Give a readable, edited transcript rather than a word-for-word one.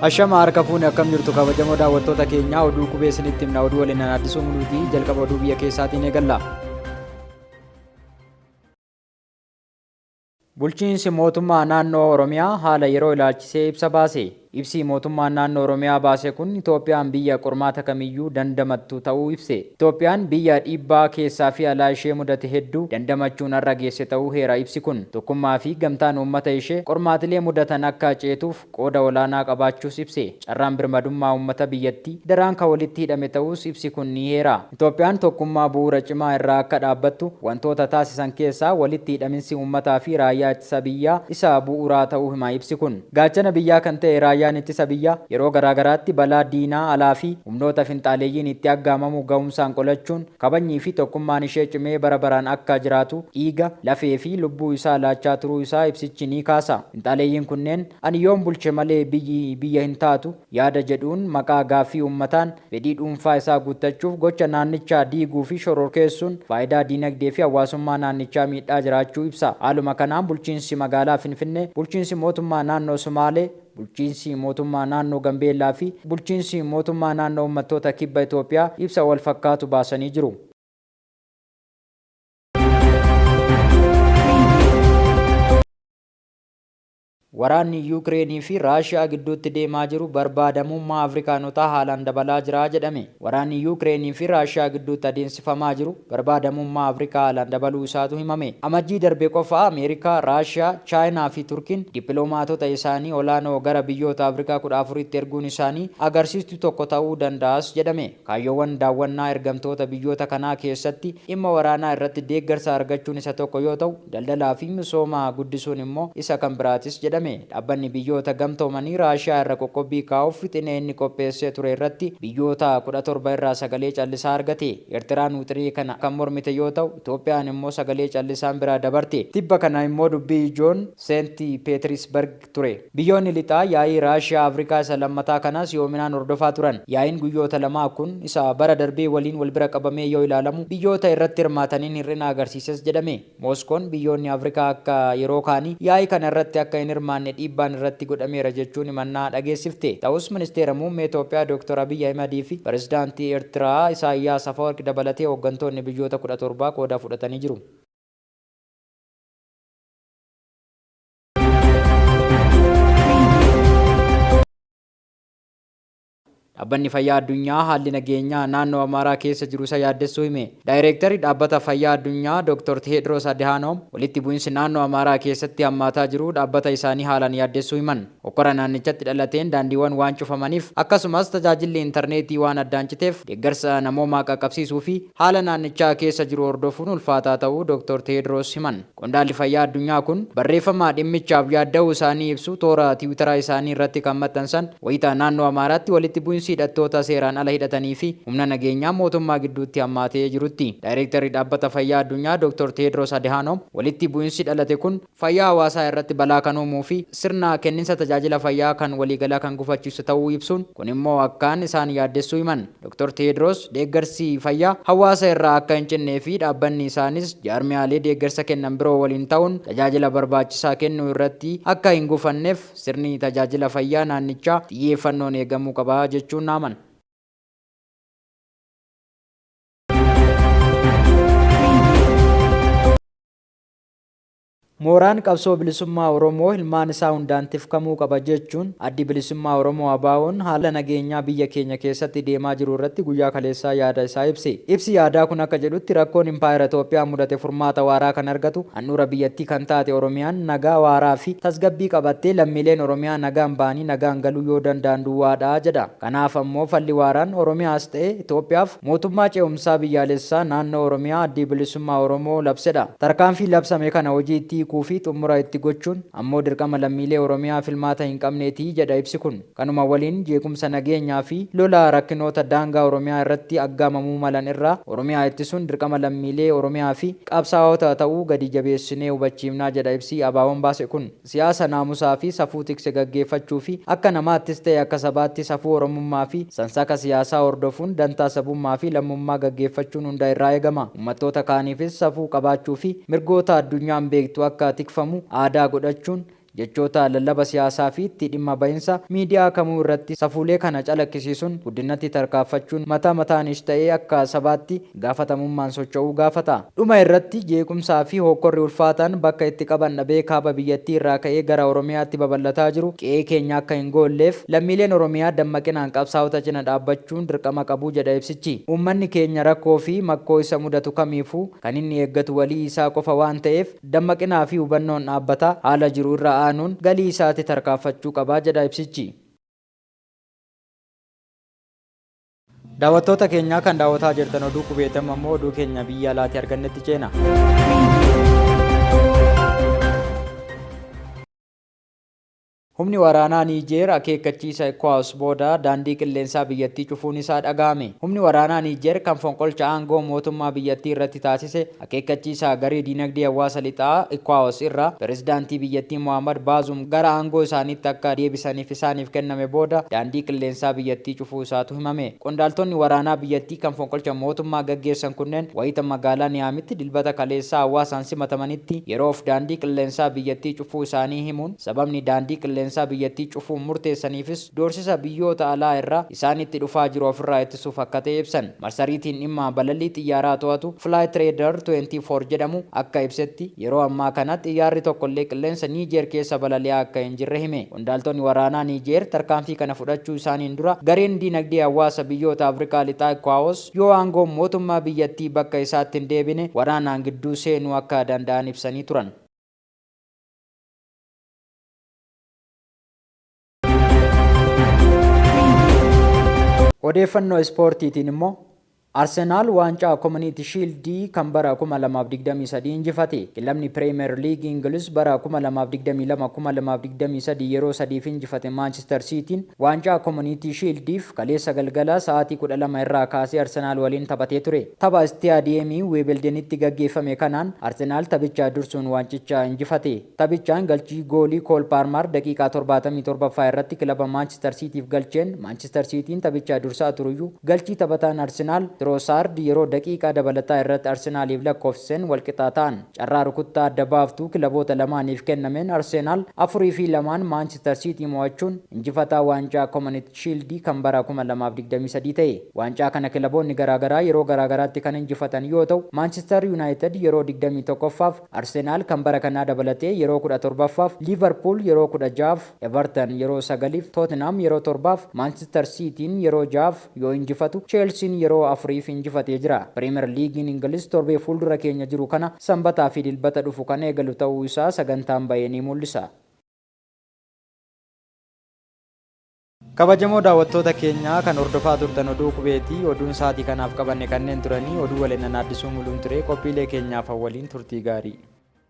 Ashama harka fuune akkam jirtu kabajamoo daawwattoota keenyaa oduu qubee isinitti himna oduu waliin Addisuu Muluutii jalqaba oduu biyya keessaatiin eegalla. Bulchiinsi mootummaa naannoo Oromiyaa haala yeroo ilaalchisee ibsa baase. Ibsi mootummaan naannoo Oromiyaa baase kun Itoophiyaan biyya qormaata kamiyyuu dandamattu ta'uu ibse. Itoophiyaan biyya dhiibbaa keessaa fi alaa ishee mudate hedduu dandamachuun har'a geesse ta'uu heera ibsi kun. Tokkummaa fi gamtaan uummata ishee qormaatilee mudatan akka ceetuuf qooda olaanaa qabaachuus ibse. Carraan birmadummaa uummata biyyattii daraan kan walitti hidhame ta'uus ibsi kun ni heera. Itoophiyaan tokkummaa bu'uura cimaa irraa akka dhaabbattu wantoota taasisan keessaa walitti hidhaminsi uummataa fi raayyaa ittisa biyyaa isa bu'uuraa ta'uu hima ibsi kun. Gaachana biyyaa kan ta'e raayyaan ittisa biyyaa yeroo garaagaraatti balaa diinaa alaa fi humnoota finxaaleeyyiin itti aggaamamu gahumsaan qolachuun kabajnii fi tokkummaan ishee cimee bara baraan akka jiraatu dhiiga, lafee fi lubbuu isaa laachaa turuu isaa ibsichi ni kaasa. Finxaaleeyyiin kunneen ani yoon bulche malee biyyi biyya hin taatu yaada jedhuun maqaa gaaffii uummataan fedhii dhuunfaa isaa guuttachuuf gocha naannichaa diiguu fi shororkeessuun faayidaa diinagdee fi hawaasummaa naannichaa miidhaa jiraachuu ibsa. Haaluma kanaan bulchiinsi magaalaa Finfinnee, bulchiinsi mootummaa naannoo Sumaalee, bulchiinsi mootummaa naannoo Gambeellaa fi bulchiinsi mootummaa naannoo uummattoota kibba Itoophiyaa ibsa walfakkaatu baasanii jiru. Waraanni Yuukireenii fi Raashiyaa gidduutti deemaa jiru barbaadamummaa Afrikaanotaa haalaan dabalaa jira jedhame. Waraanni Yuukireenii fi Raashiyaa gidduutti adeemsifamaa jiru barbaadamummaa Afrikaa haalaan dabaluu isaatu himame. Amajjii darbe qofa Ameerikaa, Raashiyaa, Chaayinaa fi Turkiin dippiloomaatota isaanii olaanoo gara biyyoota Afrikaa 14tti erguun isaanii agarsiistuu tokko ta'uu danda'as jedhame. Kaayyoowwan daawwannaa ergamtoota biyyoota kanaa keessatti dhimma waraanaa irratti deeggarsa argachuun isa tokko yoo ta'u, daldalaa fi misooma guddisuun immoo isa kan biraatis jedhame. Dhaabbanni Biyyoota Gamtoomanii Raashiyaa irra qoqqobbii kaa'uuf wixinee inni qopheessee ture irratti biyyoota 17 irraa sagalee callisaa argate. Ertiraan wixinee kana kan mormite yoo ta'u, Itoophiyaan immoo sagalee callisaan bira dabarte. Tibba kana immoo dubbii ijoon Seenti Peetirisbarg ture. Biyyoonni Lixaa yaa'ii Raashiyaa-Afrikaa isa lammataa kana si'oominaan hordofaa turan. Yaa'iin guyyoota lamaa kun isa bara darbee waliin walbira qabamee yoo ilaalamu biyyoota irratti hirmaataniin hir'ina agarsiises jedhame. Mooskoon biyyoonni Afrikaa akka yeroo kaanii yaa'ii kana irratti akka hin hirmaanne dhiibbaan irratti godhameera jechuun himannaa dhageessifte. Ta'us Ministeera Muummee Itoophiyaa Dooktar Abiy Ahimadii fi Pirezidaantii Ertiraa Isaayyaas Afawarqi dabalatee hooggantoonni biyyoota 17 qooda fudhatanii jiru. Dhaabbanni Fayyaa Addunyaa haalli nageenyaa naannoo Amaaraa keessa jiru isa yaaddessuu hime. Daayireektarri Dhaabbata Fayyaa Addunyaa Dr. Teedroos Adihaanoom walitti bu'insi naannoo Amaaraa keessatti hammaataa jiru dhaabbata isaanii haalaan yaaddessuu himan. Hokkora naannichatti dhalateen daandiiwwan waan cufamaniif akkasumas tajaajilli intarneetii waan addaan citeef deeggarsa namoomaa qaqqabsiisuu fi haala naannichaa keessa jiru hordofuun ulfaataa ta'uu Dr. Teedroos himan. Qondaalli fayyaa addunyaa kun barreeffama dhimmichaaf yaadda'uu isaanii ibsu toora tiwitaraa isaanii irratti kan maxxansan wayita naannoo Amaaraatti walitti bu'insi hidhattoota seeraan ala hidhatanii fi humna nageenyaa mootummaa gidduutti hammaatee jirutti. Daayireektarri Dhaabbata Fayyaa Addunyaa Dr. Teedroos Adihaanoom walitti bu'insi dhalate kun fayyaa hawaasaa irratti balaa kan uumuu fi sirna kenninsa tajaajila fayyaa kan waliigalaa kan gufachiisu ta'uu ibsuun kun immoo akkaan isaan yaaddessuu himan. Dr. Teedroos deeggarsi fayyaa hawaasa irraa akka hin cinnee fi dhaabbanni isaanis jaarmiyaalee deeggarsa kennan biroo waliin ta'uun tajaajila barbaachisaa kennuu irratti akka hin gufanneef sirni tajaajila fayyaa naannichaa xiyyeeffannoon eegamuu qaba jechuun dhaaman. Mooraan qabsoo bilisummaa Oromoo ilmaan isaa hundaan tifkamuu qaba jechuun Addi Bilisummaa Oromoo ABOn haala nageenyaa biyya keenya keessatti deemaa jiru irratti guyyaa kaleessaa yaada isaa ibse. Ibsi yaadaa kun akka jedhutti rakkoon impaayera Itoophiyaa mudate furmaata waaraa kan argatu handhuura biyyattii kan taate Oromiyaan nagaa waaraa fi tasgabbii qabattee lammiileen Oromiyaa nagaan ba'anii nagaan galuu yoo danda'an duwwaadha jedha. Kanaaf ammoo falli waaraan Oromiyaas ta'e Itoophiyaaf mootummaa ce'umsaa biyyaalessaa naannoo Oromiyaa Addii Bilisummaa Oromoo labsedha. Tarkaanfii labsame kana hojiitti hiikuu fi xummura itti gochuun ammoo dirqama lammiilee Oromiyaa filmaata hin qabneeti jedha ibsi kun. Kanuma waliin jeequmsa nageenyaa fi lola rakkinoota daangaa Oromiyaa irratti aggaamamuu malan irraa Oromiyaa ittisuun dirqama lammiilee Oromiyaa fi qabsaa'ota ta'uu gadi jabeessinee hubachiifna jedha ibsi ABOn baase kun. Siyaasa naamusaa fi safuu tikse gaggeeffachuu fi akka namaattis ta'e akka sabaatti safuu Oromummaa fi sansaka siyaasaa hordofuun dantaa sabummaa fi lammummaa gaggeeffachuun hunda irraa eegama. Ummattoota kaaniifis safuu qabaachuu fi mirgoota addunyaan beektu akka tikfamu aadaa godhachuun Jechoota lallaba siyaasaa fi itti dhimma bahinsa miidiyaa kamuu irratti safuulee kana calaqqisiisuun guddinatti tarkaanfachuun mataa mataanis ta'ee akka sabaatti gaafatamummaan socho'uu gaafata. Dhuma irratti jeequmsaa fi hookkorri ulfaataan bakka itti qaban dhabee kaaba biyyattii irraa ka'ee gara Oromiyaatti babal'ataa jiru qe'ee keenya akka hin goolleef lammiileen Oromiyaa dammaqinaan qabsaa'ota cina dhaabbachuun dirqama qabu jedha ibsichi. Uummanni keenya rakkoo fi makkoo isa mudatu kamiifuu kan inni eeggatu walii isaa qofa waan ta'eef dammaqinaa fi hubannoon dhaabbataa haala jiru irra aanuun galii isaatti tarkaanfachuu qaba jedha ibsichi. Daawwattoota keenyaa kan daawwataa jirtan oduu qubeetam ammoo oduu keenya biyya alaatii argannetti ceena. Humni waraanaa Niijeer akeekkachiisa ECOWAS booda daandii qilleensaa biyyattii cufuun isaa dhaga'ame. Humni waraanaa Niijeer kan fonqolcha aangoo mootummaa biyyattii irratti taasise akeekkachiisa garee diinagdee hawaasa lixaa ECOWAS irraa pirezidaantii biyyattii Mohaamad Baazuum gara aangoo isaaniitti akka deebisaniif isaaniif kenname booda daandii qilleensaa biyyattii cufuu isaatu himame. Qondaaltonni waraanaa biyyattii kan fonqolcha mootummaa gaggeessan kunneen wayita magaalaa Niyaamitti Dilbata kaleessaa hawaasaan simatamanitti yeroof daandii qilleensaa biyyattii cufuu isaanii himuun sababni daandii qilleensaa biyyattii cufuun murteessaniifis doorsisa biyyoota alaa irraa isaanitti dhufaa jiru ofirraa ittisuuf akka ta'e ibsan. Marsariitiin dhimma balallii xiyyaaraa to'atu Flightradar 24 jedhamu akka ibsetti yeroo ammaa kana xiyyaarri tokkollee qilleensa Niijeer keessa balali'aa akka hin jirre hime. Qondaaltonni waraanaa Niijeer tarkaanfii kana fudhachuu isaaniin dura gareen diinagdee hawaasa biyyoota Afrikaa Lixaa ECOWAS yoo aangoon mootummaa biyyattii bakka isaatti hin deebine waraanaan gidduu seenuu akka danda'an ibsanii turan. Odeeffannoo ispoortiitiin immoo Arsenaal waancaa Komuniiti Shiildii kan bara 2023 injifate. Kilabni Piriimeer Liigii Ingiliz bara 2022-2023 yeroo sadiif injifate Maanchister Siitiin waancaa Komuniitii Shiildiif kaleessa galgala sa'aatii 12 irraa kaasee Arsenaal waliin taphatee ture. Tapha Istiyaadiyeemii Wiibildenitti gaggeeffame kanaan Arsenaal taphicha dursuun waancicha injifate. Taphichaan galchii goolii Kool Paarmar daqiiqaa 77ffaa irratti kilaba Maanchister Siitiif galcheen Maanchister Siitiin taphicha dursaa turuyyuu galchii taphataan Arsenaal Tiroosaard yeroo daqiiqaa dabalataa irratti Arsenaaliif lakkoofsiseen walqixaa ta'an. Carraa rukuttaa adda baaftuu kilaboota lamaaniif kennameen Arsenaal 4 fi 2n Maanchister Siitii mo'achuun injifataa waancaa Komuniti Shiildii kan bara 2023 ta'e. Waancaa kana kilaboonni garaagaraa yeroo garaagaraatti kan injifatan yoo ta'u, Maanchister Yuunaayitid yeroo 21ffaaf, Arsenaal kan bara kanaa dabalatee yeroo 17ffaaf, Liivarpuul yeroo 16f, Evartan yeroo 9f, Tootinhaam yeroo 7f, Maanchister Siitiin yeroo 6f yoo injifatu, Cheelsiin yeroo 4f injifatee jira. Piriimer Liigiin Ingiliz torbee fuuldura keenya jiru kana Sanbataa fi Dilbata dhufu kan eegalu ta'uu isaa sagantaan ba'e ni mul'isa. Kabajamoo daawwattoota keenya kan hordofaa turtan oduu qubeeti. Oduun sa'aatii kanaaf qabanne kanneen turanii oduu waliin an Addisuu Muluun ture. Qophiilee keenyaaf waliin turtii gaarii.